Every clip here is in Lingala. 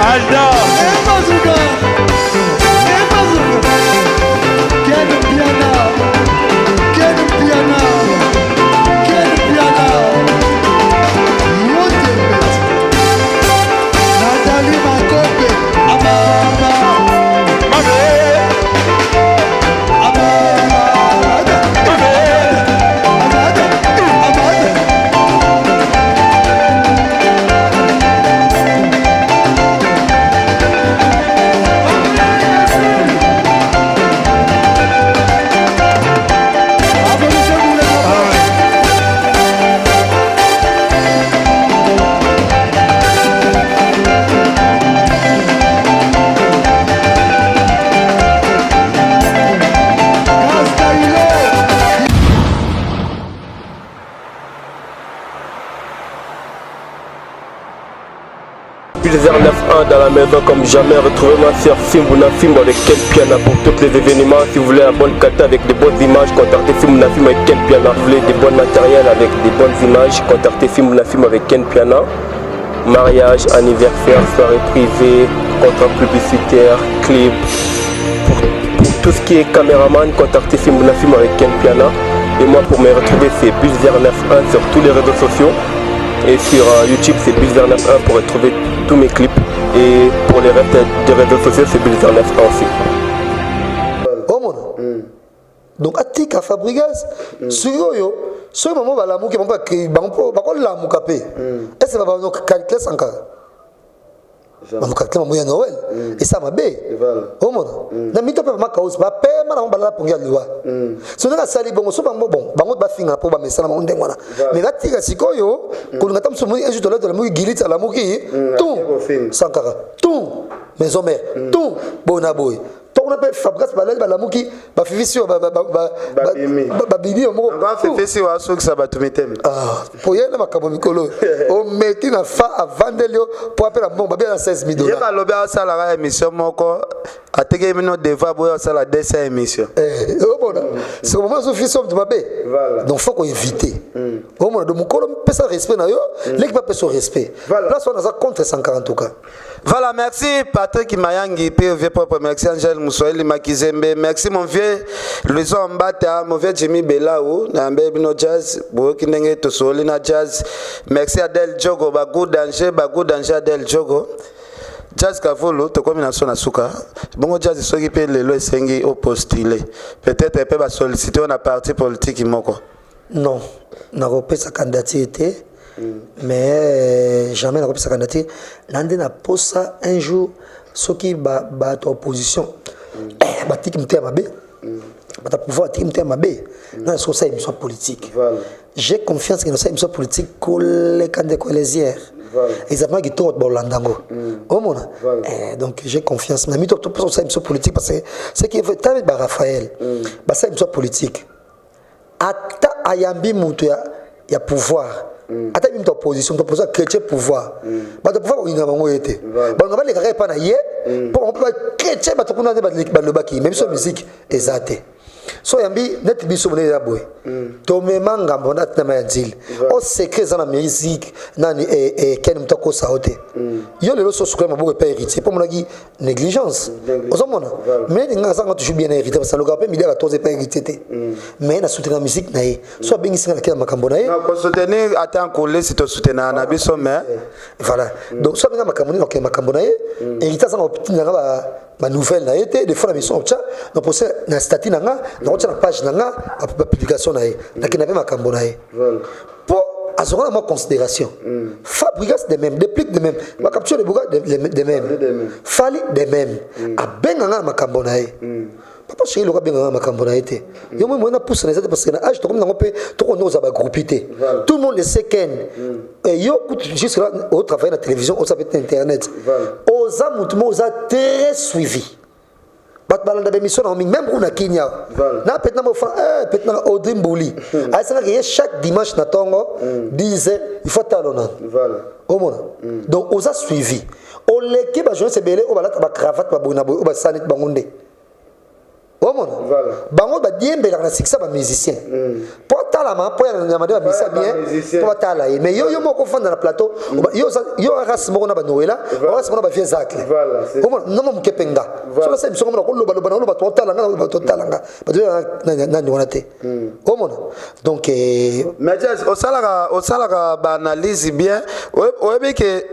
Aldo. Pilzer 9-1 dans la maison comme jamais. Retrouvez-moi sur Fimbuna Fimbo avec Ken Piana pour tous les événements. Si vous voulez la bonne qualité avec de bonnes images, contactez Fimbuna Fimbo avec Ken Piana. Si vous voulez des bons matériels avec des bonnes images, contactez Fimbuna Fimbo avec Ken Piana. Mariage, anniversaire, soirée privée, contrat publicitaire, clip. Pour, pour tout ce qui est caméraman, contactez Fimbuna Fimbo avec Ken Piana. Et moi, pour me retrouver, c'est Bulzer 91 sur tous les réseaux sociaux. Et sur euh, YouTube, c'est Bulzer 91 pour retrouver tous mes clips. Et pour les restes des réseaux sociaux, c'est Bulzer 91 aussi. omona donc atika fabrigas soki oyo soki bango balamuki bango bango mpo bakolamuka mpe ese babakalkile sankara bamokalkile bango ya noel esa mabe omona na mito mpe bamakaosi bapema na bango balala pongi ya liwa so ndenge asali bongo so bango bon bango bafinga mpo bamesana bango ndenge wana mais batika sikoyo kolinga ta mosusu un jour tolai tolamuki giliti alamuki tout sankara tout maison mère tout boye na boye to kuna mpe fabrice balali balamuki bafifisi oyo babimi yo moko fifisi oyo asukisa bato mitema ah, po ye na makambo mikolo omeki na fa avandeli yo po apela mbongo babia na 16 000 dollars ye balobi asalaka émission moko atekeli bino devoir boyo asala 200 émission eh, omona siko mama azofisi moto mabe donc faut koéviter mm. omona do mokolo pesa respect na yo mm. leki bapesa respect place wana aza contre 140 en tout cas Voilà, merci Patrick Mayangi, puis vieux propre, merci Angèle Moussoeli Makizembe, merci mon vieux Louison Mbata, mon vieux Jimmy Belaou, Nambe Bino Jazz, Boyoki Ndenge Tosoli na Jazz, merci Adèle Djogo, Bagou Danger, Bagou Danger Adèle Djogo. Jazz Kavulu, tokomi na so na suka. Bongo Jazz soki pe lelo esengi o postuler. Peut-être pe ba solliciter na parti politique moko. Non, nakopesa candidature te. Mais jamais nakopesa candidature. Na nde na posa un jour soki ba bato opposition batiki motema mabe. Bato pouvoir batiki motema mabe. Na soki osala émission politique. J'ai confiance que nasala émission politique koleka ndeko Eliezer. Exactement kitoko bato balanda yango. Omona? Donc j'ai confiance. Na mito to osala émission politique parce que c'est qui tala ba Raphaël. Basala émission politique. Ata ayambi mutu ya, ya pouvoir mm. ata ayambi mutu ya opposition mutu ya opposition chrétien pouvoir mm. bato ya pouvoir bakolinga bango ye te balinga balekaka epa na ye mpo bango mpe bachrétien bato kuna nde balobaki me biso musique eza te so oyambi neti biso bonene eza boye tomema ngambo na tina ya nzili o secret eza na musique nani ken moto akosa yo te yo lelo so osukola maboko epai héritier mpo omonaki négligence ozomona mais nga azanga toujours bien hérité parce que alokaka mpe midi ya 14 epa hérité te mais na soutenir musique na ye so abengisi nga nakela makambo na ye kosoutenir ata nkolesi tosoutenaka na biso mais voilà donc so abenga makambo nini nakokela makambo na ye hérité azanga kotinda nga banouvelle na ye te des fois na mission otya na poste na statut na nga nakotya na page na nga bapublication na ye nakenda mpe makambo na ye po azonga na mwa considération mm. Fabregas de même Deplick de même mm. Bakapture de Boga de, de, de même Fally de même mm. abenga nga na makambo na ye mm. papa chéri loka abenga nga na makambo na ye te mm. yo moi moyen napusa na eza te parce que na age tokomi nango mpe tokondi kozala bagroupi te tout le monde le sait ken mm. et yo kutu jusque là otravaille na télévision oza mpe na internet oza motu moko oza très suivi bato balanda baémission nango mingi même kuna kini awa na petit na mofa eh, petit na audrey mbuli hmm. ayesangaki ye chaque dimanche na ntongo 10 heures il faut talo nano omona hmm. donc oza suivi oleki bajournaliste ebele oyo balata bacravate baboye na boye oyo basala neti bango nde Omona bango badiembelaka na succès ba musicien mpo atalama, mpo ya made bamisa bien, mpo batala ye. Mais yo, yo moko ofanda na plateau, yo race moko na banoela, race moko na bavie zacle. Omona noma moke mpe nga so nasala biso ngomona kolobaloba na oloba, totala nga, naloba totala nga, bato nani wana te. Omona donc. Mais Jazz, osalaka baanalyse bien. Oyebi ke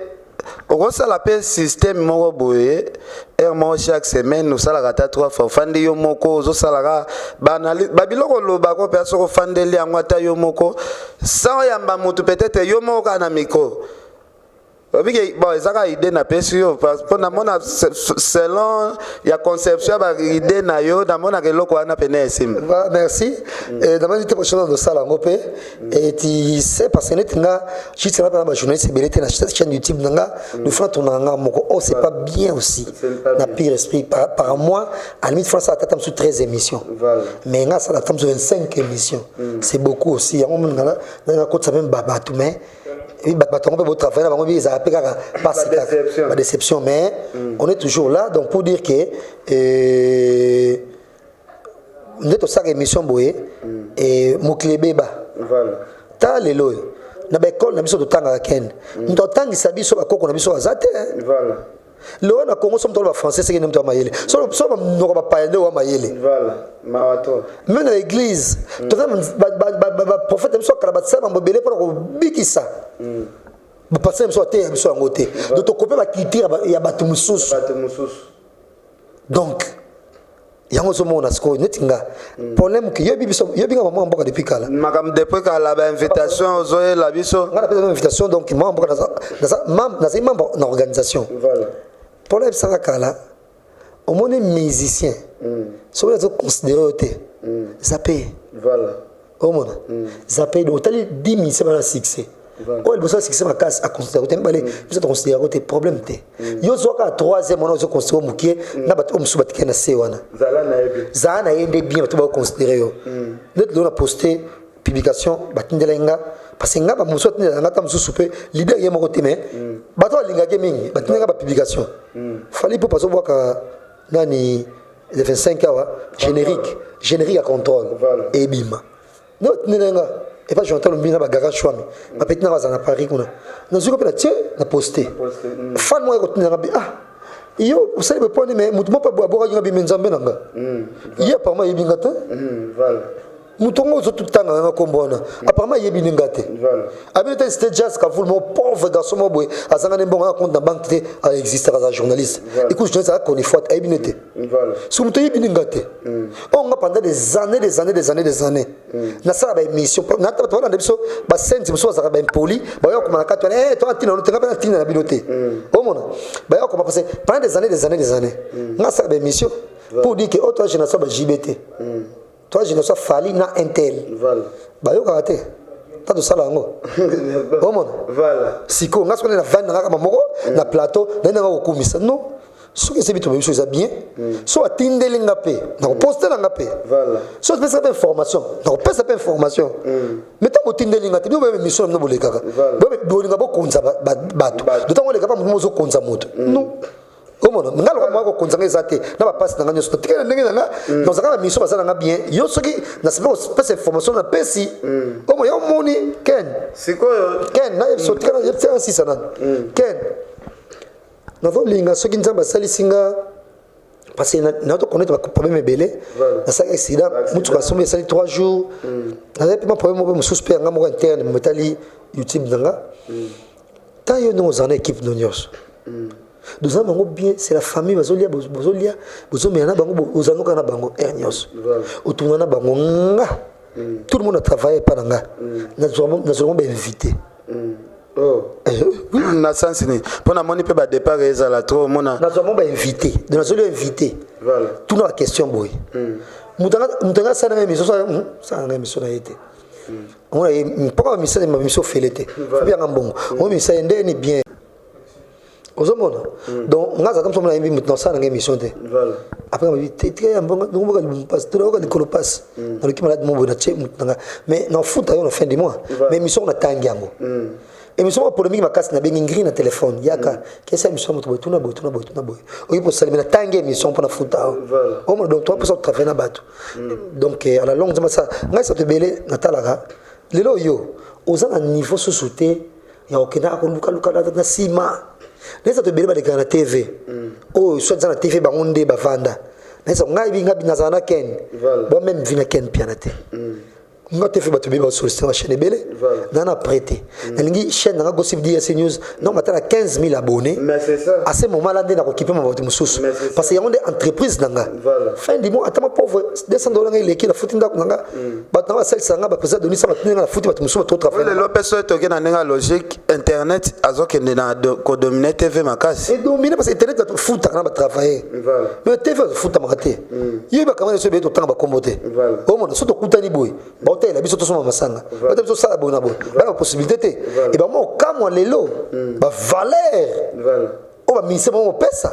okosala mpe système moko boye, heure moko chaque semaine osalaka ata trois fois, ofandi yo moko, ozosalaka baanalyse, babiloko olobako mpe soki ofandeli yango ata yo moko sans oyamba motu, peut-être yo moko kaka na micro. Obike bon, eza kaka idée napesi yo, mpo namona selon ya conception ya baidée na yo, namonaka eloko wana pene esimba. Voilà, merci. Namoni te prochaine tosala yango mpe eti c'est parce que neti nga juste nga mpena bajournaliste ebele te na chaîne YouTube na nga, le franc tournaka nga moko. Oh, c'est pas bien aussi na pire esprit par mois, à la limite franc asala tata mosusu 13 émissions, mais nga asala ata mosusu 25 émissions, c'est beaucoup aussi. Yango moni nga nakotisa même bato, mais bato yango mpe botravaille na bango, ezala mpe kaka pasi, kaka badéception, mais on est toujours là. Donc pour dire que nde tosalaka émission boye, mokili ebeba. Ta lelo oyo na baekole na biso totangaka, kende moto atangisa biso, bakoko na biso aza te. Lelo na Congo, so moto aloba français, seke nde moto ya mayele, so monoko bapaya nde wa mayele. Même na église toza baprophète na biso akala, basala mambo ebele mpona kobikisa. Bapasteur biso bateya biso yango te. Donc tokope baculture ya bato mosusu. Donc yango ozomona sikoyo neti nga problème ke yoyebi biso, yoyebi nga mama mboka depuis kala. Makambo depuis kala, bainvitation ozoyela biso. Nga napesa invitation. Donc mama mboka, nazali membre na organisation. Problème esaka kala, omoni musicien soki azoconsidere yo te, zape. Omona zape, donc otali 10 musicien bana succès, oyo liboso ya succès makasi aconsidere te, mibale biso toconsidere te, problème te. Yo zwaka troisième wana, ozoconsidere mokie na bato oyo mosusu batikali na se wana. Zala na ye nde bien, bato bakoconsidere yo. Neti lelo na poste publication, batindelaki nga, parce que nga bamosusu batindela nga, ta mosusu mpe leader ye moko te, mais bato balingaki mingi, batindela nga bapublication. Fally mpo bazobwaka nani le 25 awa, générique ya Contrôle ebima, nde batindela nga epa Jonathan Lombi na bagara Shwami, bapeti nanga bazala na Paris kuna. Nazwiki mpe na tie na poste, fan moko ekotinda nga: "Ah, yo osali beponi." Mais motu moko abwakaki nga bime, Nzambe na nga, ye apparemment ayebi nga te. Moto yango ozotutanga nga nkombo wana, apparemment ayebi nde nga te. Abi te c'était Jazz Kavul, mon pauvre garçon mo boye, azanga nde mbongo na compte na banque te, aexistaka, aza journaliste. Écoute, journaliste aza koni fois ayebi ne te. Soki moto ayebi nde nga te, oyo nga pendant des années, des années, des années, des années nasala baémission, nata bato balanda biso, basenti mosusu bazalaka baimpoli, baya koma na kati wana to atina te, nga mpe natina na bino te. Omona baya koma, parce que pendant des années, des années, des années nga asala baémission pour dire que oyo toa génération ba JB te, toa génération Fally na Intel. Bayokaka te, ta tosala yango, omona. Sikoyo nga soki na vandi nanga kaka moko na plateau, naye nanga kokumisa non. Soki esebi tobe biso eza bien, so atindeli nga mpe nakoposte na nga mpe, so apesaka mpe information, nakopesa mpe information. Mais ntango otindeli nga te, bino boyeba émission na bino bolekaka, bolinga bokonza bato. Do ntango oleka pa motu mo ozokonza moto, non. Omona nga loka moya kokonza nga eza te na bapasi na nga nyonso, natikali na ndenge na nga, nazalaka na mission, baza na nga bien. Yo soki nasepeli kopesa information, napesi. Omo yo omoni ken. Sikoyo. Ken, nayebi tika sisa nani ken. Nazolinga soki Nzambe asalisi nga, parce que nato connaître baproblème ebele. Nasalaki accident, mutuka asombi, esali 3 jours. Nazali mpe ma problème moko mosusu mpe yanga moko interne mometali YouTube na nga. Ta yo ndenge ozala na équipe no nyonso, tozala bango bien, c'est la famille. Bazolia, bozolia, bozomela na bango, ozanoka na bango heure nyonso, otunga na bango. Nga tout le monde a travaillé epa na nga, nazwaka bainvité. Na sens nini? Mpo namoni mpe badépart ezala trop, omona. Nazwa mo bainvité, donc nazoli invité, tuna baquestion boye. Moto anga asala nga émission, asala nga émission na ye te. Omona ye mpoka bamisala, émission ofele te, yanga mbongo omo misala ndeni bien, ozomona. Donc nga azalaka moso mona yembi moto nasala nanga émission te. Après ngabi tika ya mbongo ngoka pasi, toyoka likolo pasi, naluki maladi mo boye, natie moto nanga, mais nafuta yo na fin du mois. Mais émission natangi yango. Émission moko polémique makasi, nabengi ngri na téléphone: yaka kesa émission moto boye, tuna boye, tuna boye, tuna boye. Oyi kosalemi na tangi émission mpona futa awa. Omona, donc toa mposa kotravaille na bato. Donc à la longue, nzambe asala ngai sato ebele. Natalaka lelo oyo oza na niveau susu te ya kokendaka kolukaluka na nsima. Nayesa to ebele balekaka na TV oyo, soit eza na TV, bango nde bavanda. Nayesa ngai ngai nazala na Ken bo même vi na Ken Piana te. Nga te fe bato ebele basollicite bachaîne ebele. Na prêté, nalingi chaîne nanga Gossip DSC News, donc ata na 15 000 abonnés. Mais c'est ça. À ce moment là nde nakokipe ma bato mosusu, Mais c'est ça. parce que yango nde entreprise na nga. Fin du mois, ata ma pauvre 200 $ nga eleki, nafuti ndako na nga, bato nanga basalisa nga, baprésident donisa bato ndenge nafuti bato mosusu bato travaille. Lelo mpe soki toke na ndenge ya logique, internet azokende na kodomine TV makasi. Edomine parce que internet bato futaka na batravailler, mais TV azofutamaka te. Yo bakanga biso ebele, totanga bakombo te. Omona so tokutani boye, baotalela biso, tosomba masanga, bata biso osala boye na boye, bana bapossibilité te. E bango okamwa lelo bavaleur oyo baministère bango opesa.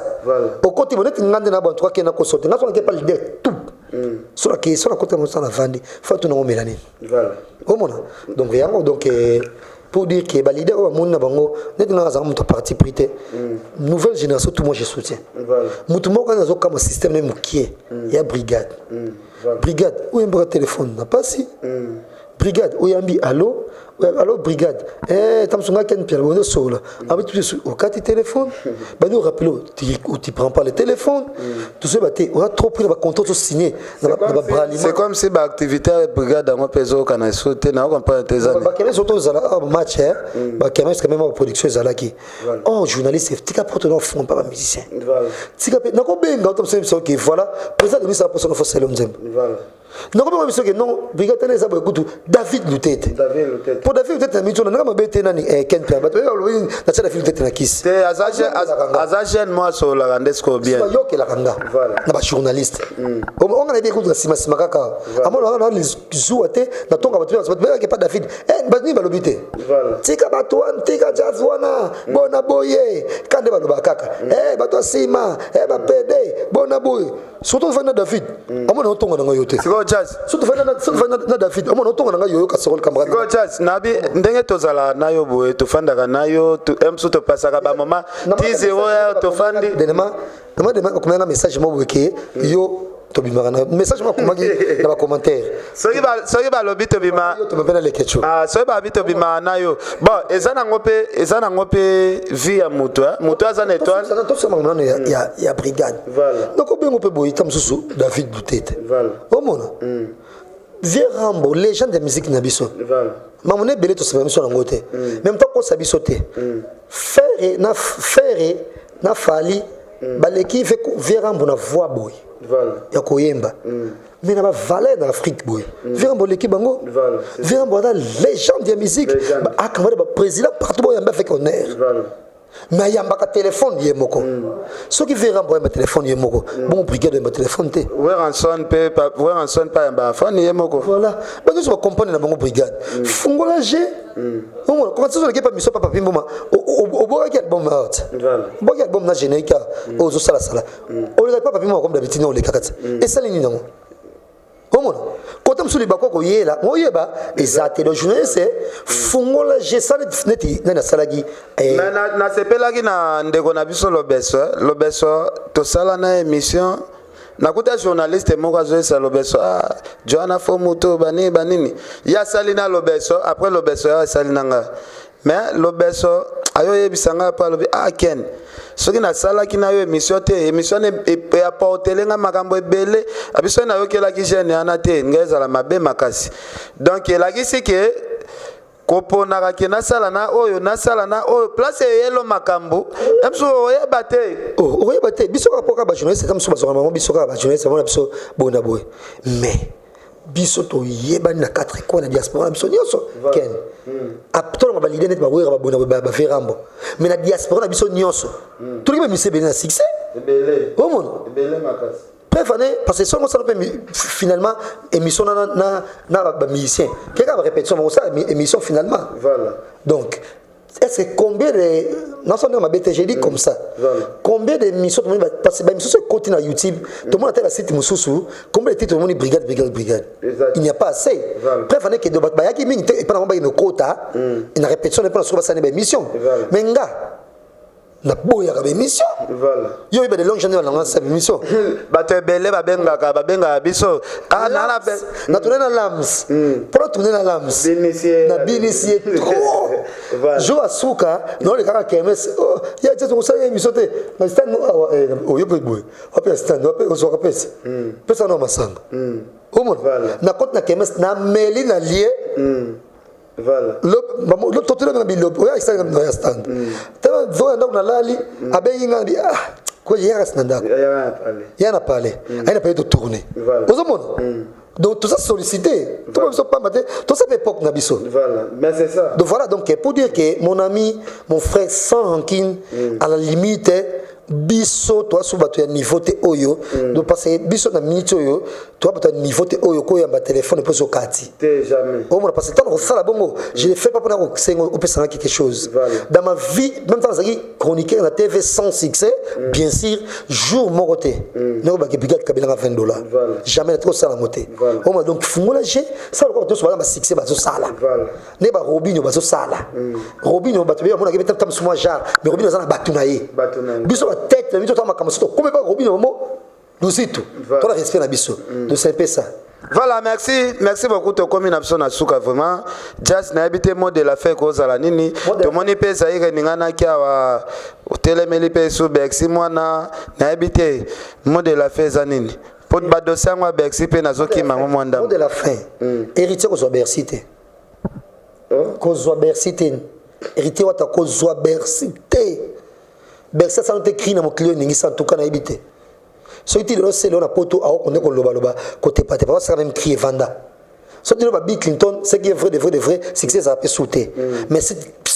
Okoti bo neti nga nde na bantu akenda kosote nga so nake pa leader tout so nake so nakota mo so navandi fa tunango omela nini. Omona, donc yango, donc pour dire que baleader oyo bamoni na bango neti nga nazanga moto parti pris te. Nouvelle génération, tout, moi je soutiens. Motu moko kani azokama système ne mokie ya brigade. Brigade oyambaka telefone na pasi, brigade oyambi allo, allo brigade, tamoso nga Ken Piana bonde sola abi tu okati téléphone, bandi orappele, tu prends pas le téléphone, tozoyeba te, oza trop pris na bacontrat ozosigné na babraliment. C'est comme si baactivité ya brigade yango mpe ezokana esu te, na ocomprendre te eza nini. Bakeme surtout ozala awa match, bakeme quand même baproduction ezalaki. Or journaliste, tika porte na fond pa bamusicien, tika mpe nakobenga ota moso biso ok, voilà, président demisaka mposo na fosele nzembo. Nakobenga biso ke non, brigade tene eza boye kutu David Lutete. David Lutete. Mpo David Lutete na miti wana ndanga mabe te nani, Ken Piana, bato balobi natia David Lutete na kisi. Te, aza jeune mo asololaka nde sikoyo bien. Bayokelaka nga na bajournaliste onga nayebi ekutu na nsima kaka amona na zuwa te, natonga bato, bato bayaki pa David. Bato nini balobi te: tika bato wana, tika jazz wana bona boye ka nde balobaka kaka. Bato ya nsima, bapede bona boye, surtout ofandi na David, amona otonga na ngai yo te. Sikoyo Jazz. Surtout ofandi na David, amona otonga na ngai yoyoka sorol camarade. Sikoyo Jazz, nabi ndenge tozalaka na yo boye, tofandaka na yo, mosusu topasaka bamoma ti 0 heure tofandi. Denema nama akomaki message moko boye ke yo tobimaka na message moko akomaki na bacommentaire. Soki balobi tobima yo tobima mpe na Lekecho. Ah, soki balobi tobima na yo, bon, eza nango mpe vie ya moto, eh? Moto aza na étoile. Tosama nano ya brigade. Donc obengo mpe boye ta mosusu David Lutete. Omona vieux Rambo, légende ya musique na biso, mamona ebele tosepela biso nango te, même to kosa biso te. Ferre na Ferre na Fally baleki vieux Rambo na voix boye ya koyemba, mais na bavaleur na Afrique boye, vieux Rambo oleki bango. Vieux Rambo aza légende ya musique, akamba baprésident partout boyamba avec honneur, mais ayambaka telefone ye moko. Soki vieux Rambo ayamba telefone ye moko, bongo brigade oyamba telefone te? Werrason mpe ayambaka phone ye moko. Voilà, bato nyonso bakomprendre na bango. Brigade fungola g, omona koka soso oleki pa miso papa Pimboma, obwakaki album art, obwaki album na générique oyo ozosalasala, olekaki papa Pimboma comme d'habitude, olekaka ti esali nini yango. Omona kota mosusu libako koyela oyeba eza te. Donc journaliste, fungola g, sala neti nani asalaki. Mais nasepelaki na ndeko na biso Lobeso, eh. Lobeso tosala na émission, nakuta journaliste moko azoyesa Lobeso: ah, joana fo moto banini banini. Ye asali na Lobeso, après Lobeso yo asali na nga, mais Lobeso ayoyebisa ngai mpo alobi: ah Ken, soki nasalaki na yo émission te, émission wana eapportele nga makambo ebele. Abi soki nayokelaki jeune wana te, ngai ezala mabe makasi. Donc elakisi ke koponaka ke nasala na oyo, nasala na oyo, place eyelo makambo mosusu oyeba te. Oh, oyeba te. Biso kaka mpo kaka bajournaliste ata mosusu bazwaka bango, biso kaka bajournaliste bamona biso boye na boye, mais biso toyebani na quatre coin na diaspora na biso nyonso. Ken tolonga baleader neti bawera, babona boye, bavieux Rambo, mais na diaspora na biso nyonso tolingi bamisi ebele na succès. Omona preuve ane, parce que songo osala mpe finalement émission na bamusicien keka barépétition bango osala émission finalement. Donc Est-ce que combien de naso ndenge mabe te, j'ai dit comme ça, combien de émissions tomoni? Parce que baémission so ekoti na YouTube, tomoni ata basite mosusu, combien de titres tomoni? Brigade, brigade, brigade. Il n'y a pas assez. Bref, ane kede bato bayaki mingi te epa nango, bakende okota na répétition mpo na soki basali baémission. Mais nga naboyaka baémission. Yo oyeba de longue journée balanga sa émission. Bato ebele babengaka biso. Ah, na tourne na lams, mpona tourne na lams, nabinisi ye trop. Jour asuka naolekaka kermesse ya ti kosala émission te na stand awa. Oyo mpe boye wape stand wape ozwaka pesa pesa na masanga, omona na kote na kermesse, nameli na lie. Totuna bilobi oyo esalaka na ya stand tala zoya ndako, nalali, abengi nga bi ah ko yaka na ndako ya na palais, ayi na palais totourne. Ozomona, donc toza sollicité, toba biso pamba te, toza mpe époque na biso. Mais c'est ça. Donc voilà, donc pour dire que mon ami, mon frère, sans rancune, à la limite biso toa so bato ya niveau te oyo. Donc parce que biso na minute oyo toa bato ya niveau te oyo koyamba telefone mpo ozokati. Omona, parce que ntango kosala bongo, je le fais pas mpona kosenga opesanga quelque chose. Dans ma vie, même ntango nazalaki chroniqueur na TV sans succès, bien sûr, jour moko te ndenge bake brigade kabelanga 20 $, jamais nati kosala yango te. Omona, donc fungola je sala lokola bato nyonso baza basuccès bazosala nde barobinio bazosala. Robinio, bato be bamonaki mpe ta mosu mwa genre, mais Robinio aza na bato na ye. Biso batete na biso toa makambo so tokomi mpa Robinio momo luzitu, tona respect na biso. Donc c'est un peu ça. Voilà, merci, merci beaucoup. Tokomi na biso na suka. Vraiment, Jazz, nayebi te mot de la fin kozala nini. Tomoni mpe Zaire eninganaki awa, otelemeli mpe su Bercy mwana. Nayebi te mot de la fin eza nini, mpo badossier yango ya Bercy mpe nazokima yango mwa ndambo. Mot de la fin, héritier kozwa Bercy te, kozwa Bercy te. Héritier Wata kozwa Bercy te. Bercy asala te cri na mokili oyo eningisa. En tout cas nayebi te soki ti lelo sele oyo na poto aokonde kolobaloba kotepatepa, basala même cri evanda. Soki lelo ba Bill Clinton, ce qui est vrai de vrai de vrai succès ezala mpe su te, mais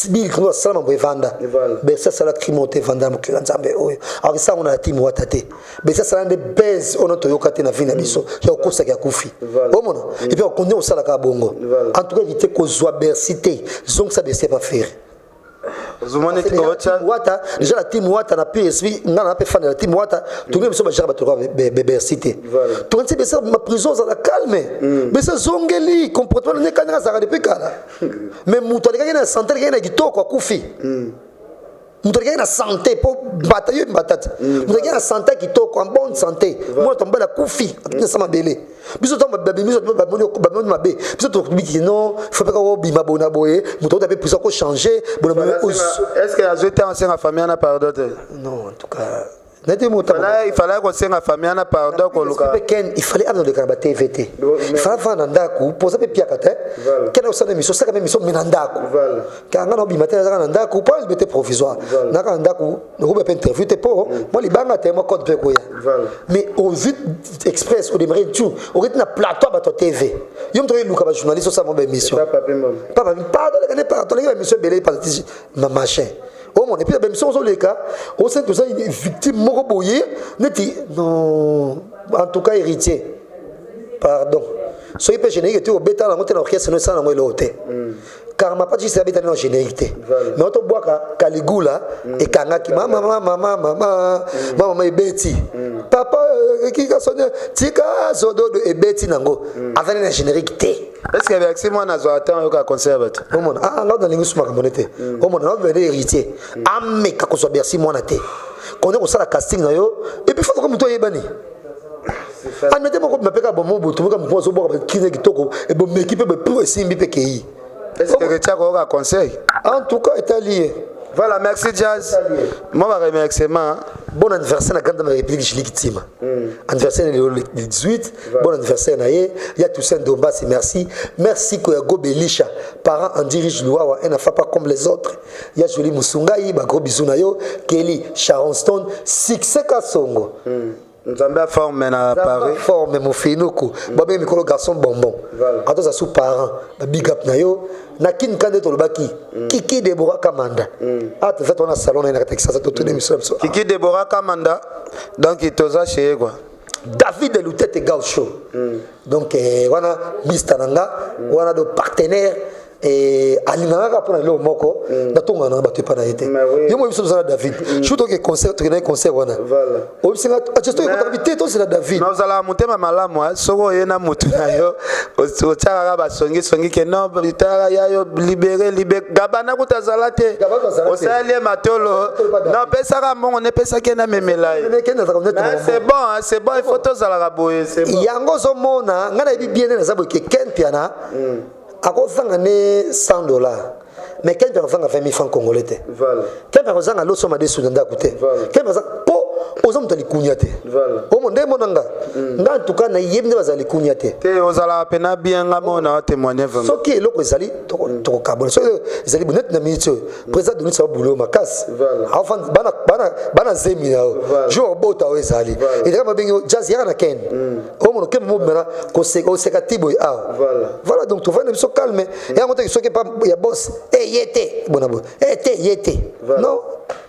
Bill Clinton asala mambo evanda. Bercy asala cri moko te evanda na mokili ya Nzambe oyo. Alors esango na team Wata te. Bercy asala nde base oyo toyoka te na vie na biso ya kokosaka ya kufi, omona, et puis akonde kosalaka bongo. En tout cas héritier kozwa Bercy te, zongisa Bercy epa Ferre. Wata déjà la team Wata na PSV, nga na pe fan de la team Wata, tourner biso bajara bato Bercy te. Tokanisi Bercy ma prison ozala calme, Bercy azongeli comportement ne kandaka azalaka depuis kala. Mais moto alekaki na santé, alekaki na kitoko, akufi. Moto alekaki na santé mpo mbata yo mbata te, moto alekaki na santé ya kitoko, en bonne santé, mwana tombali akufi atinasa mabele. Biso ntango biso bamoni mabe, biso tobiki non, faut mpe kaka obima boye na boye, moto ota mpe prison akochange. Est ce que azwi te asenga famille wana pardon te? Non, en tout cas nete moto. Il fallait kosenga famille wana pardon, koluka. Ken, il fallait abina oleka na batv te, il fallait avanda na ndako poza mpe piaka te. Ken osala émission, osaka mpe émission me na ndako. Kanga na obima te, nazaka na ndako mpo liberté provisoire, naka na ndako, nakoba mpe interview te mpo mwa libanga te, mwa code mpe koya. Mais ozwi express odémarre tu oketi na plateau ya bato ya TV, yo moto oyeluka bajournaliste, osala mwa baémission. Papa, pardon, lekane pardon, leki baémission ebele parti ma machin, omona. Et puis baémission ozoleka osali, toza victime moko boye neti. Non, en tout cas héritier, pardon, soki mpe générique te obeta yango te na orchestre no, esala yango eloko te. Karma pa jisi abetani na générique te, mais otobwaka Caligula ekangaki mama mama mama mama mama ebeti papa kika sonia tika zododo ebeti nango azali na générique te. Est ce que Bercy mwana azwaka ntango oyoka conseil ya bato? Omona, ah, nga nalingi su makambo ne te. Omona, naobende héritier ameka kozwa Bercy mwana te, konde kosala casting na yo. Et puis faut moto oyebani animateur moko mapeka bomo botu moka moto azobwaka bakine kitoko, ebomeki mpe bepu esimbi mpe kei. Est ce que héritier akoyoka conseil? En tout cas etali ye. Voilà, merci Jazz, moi baremerciement. Bon anniversaire na grande république Julie Kitima, anniversaire le 18, bon anniversaire na ye ya Toussaint Dombasi. Merci, merci koya Gobelisha, parent en dirige Luawa, un enfant pas comme les autres, ya Jolie Musungai, ba gros bisous na yo. Kelly Sharon Stone, succès Kasongo. Nzambe aforme na Paris. Forme mofinuku babengi mikolo garçon bonbon atoza su parent, ba big up na yo na kini kande tolobaki Kiki Debora Kamanda ata toza tona salon na ye na kati ya Kisasa, totuni miso na biso. Kiki Debora Kamanda, donc toza chez ye quoi. David Lutete Gaucho, donc wana mista na nga wana do partenaire. Alingaka kaka mpona eloko moko, natongaka nanga bato epa na ye te. Yo mo biso tozala David soki toke concert, tokendaki concert wana, oyebisinga toyekotaka te, tozela David. Na ozalaka motema malamu, soki oye na motu na yo, otiaka kaka basongisongi ke non, talaka ya yo libere libere. Gabana kuta azala te, osali ye matolo na opesaka mbongo, nepesaki ye, namemela ye. C'est bon, c'est bon, il faut tozalaka boye, c'est bon. Yango ozomona ngai nayebi bien nde naza boye ke Ken Piana akozanga ne 100 $, mais Ken Piana akozanga 20 000 francs congolais te. Ken Piana akozanga loso madesu na ndako te. Ken Piana mpo oza moto ya likunya te. Omo nde mona nga nga en tout cas nayebi nde bazala likunya te. Te, ozalaka mpena bien, nga mona témoigner vraiment. Soki eloko ezali, tokokabona. Soki ezali neti na minute oyo, président Donis ababulo makasi, bana zemi na yo, jour obota oyo ezali eleka, babengi Jazz, yaka na Ken, omona okembe mobimana oseka ti boye awa. Voilà, donc tovandi na biso calme. Yango teki soki epa ya boss e ye te, bona boye e te, ye te, non.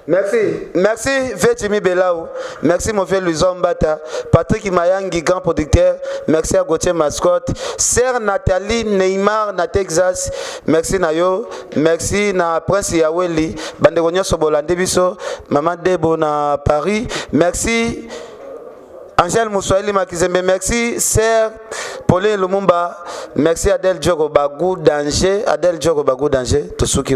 Merci, merci Vieux Belaou. Merci mon frère Luison Mbata. Patrick Mayangi, grand producteur. Merci à Gauthier Mascotte. Sœur Nathalie Neymar na Texas. Merci na yo. Merci na Prince Yaweli. Bandeko nyonso bolandi biso. Maman Debo na Paris. Merci Angèle Moussoili Makizembe, merci Sœur Pauline Lumumba, merci Adèle Djoko Bagou Danger, Adèle Djoko Bagou Danger, Tosuki.